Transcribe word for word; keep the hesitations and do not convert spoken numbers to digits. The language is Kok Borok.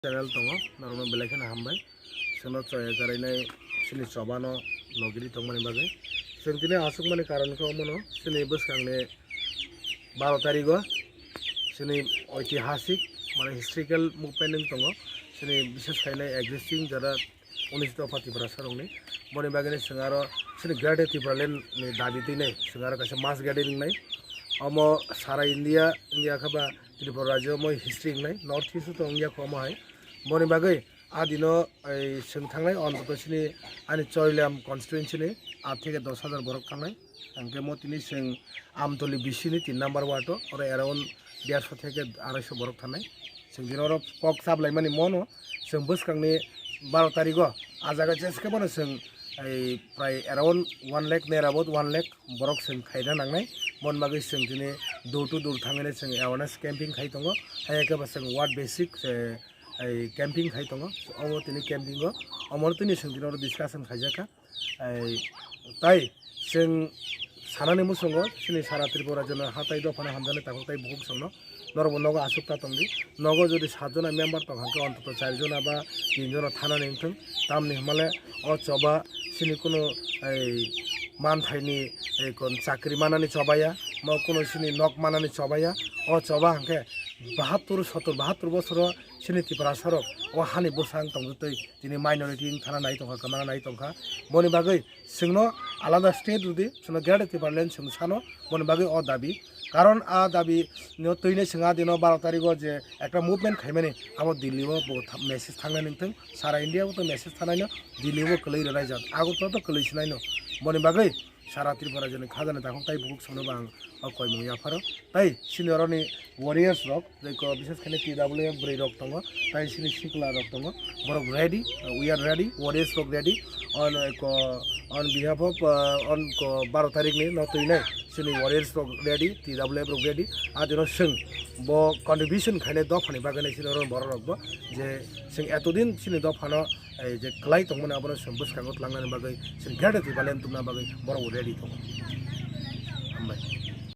Channel tongo, norokno belai kheno hambai. Chwngno choya karainai chini chobano logiri tongmani bagwi. Chwng tini aswkmani karon khe omono chini bwskangni baro tarigo chini oitihasik, mane historical movement wng tongo. Chini bishes khainai existing jara unis dopha Tiprasa rokni. Boni bagwino chwng aro chini Greater Tipraland ni dabi twinai chwng aro kaisa mass gathering wngnai. Omo sara India wngya khe ba Tripura rajyo omo history wngnai, North East o to wngya kho omo hai. Boni bagwi a dino ei chwng thangnai, ontoto chini ani Charilam constituency ni aat theke dos hajar borok thangnai. Hwnkhe mo tini chwng Amtoli B C ni tin number ward o, oro around derso theke arai so borok thangnai. Chwng dino oro kok chaplaimani mono chwng bwskangni baro tarigo a jaga jeske bono chwng ei prai around one lakh, near about one lakh borok chwng khaina nangnai. Boni bagwi chwng tini door to door thangwi chwng awareness camping khai tongo. Hai khe bo chwng ward basic, eh, ei camping khai tongo. Omo tini camping o, omo tini chwng tini oro discussion khaijak kha. Ei, tai chwng sanani muchungo chini sara Tripura rajyoni hatai dophano hamjaknai takhuk tai bukhuk chwngno. Norokbo nogo aswk ta tongdi. Nogo jodi satjona member tong hwnkhe ontoto charjona ba tinjona thanani wngthung. Tamni hwnmale o choba chini kunu ei manthaini ei kon chakri manani chobaya, mo kunu chini nok manani chobaya. O choba hwnkhe bahattur, sottur, bahattur bosoro chini Tiprasarok o hani bwsang tongtwi tini minority wng thana nai tongkha, kwmana nai tongkha. Boni bagwi chwngno alada state rwdi, chwngno Greater Tipraland chwng sano, boni bagwi o dabi. Karon a dabi no twinai chwng a dino baro tarigo je ekta movement khaimani, abo Delhi o bo tha-, message thangnai nangthung, sara India o to message thangnai no, Delhi o bo kwlwi rwnai jak, Agartala to kwlwi sinai no. Boni bagwi sara Tripura rajyoni khajani takhuk tai bukhuk chwngno bo ang o koimung yapharo. Tai chini oroni warriors rok, jai ko, bishes khe T W F bwrwi rok tongo, tai chini sikla rok tongo, borok ready, we are ready, warriors rok ready. On ko, on behalf of, uh, on ko baro tarik ni no twinai chini warriors rok ready, T W F rok ready. Adino chwng bo contribution khainai dophani bagwi chini oroni borok rok bo je chwng etodin chini dophano ei je kwlai tongmani abono chwng bwskango tlangnani bagwi chwng Greater Tipraland tubuna bagwi borok bo ready tongo. Hambai.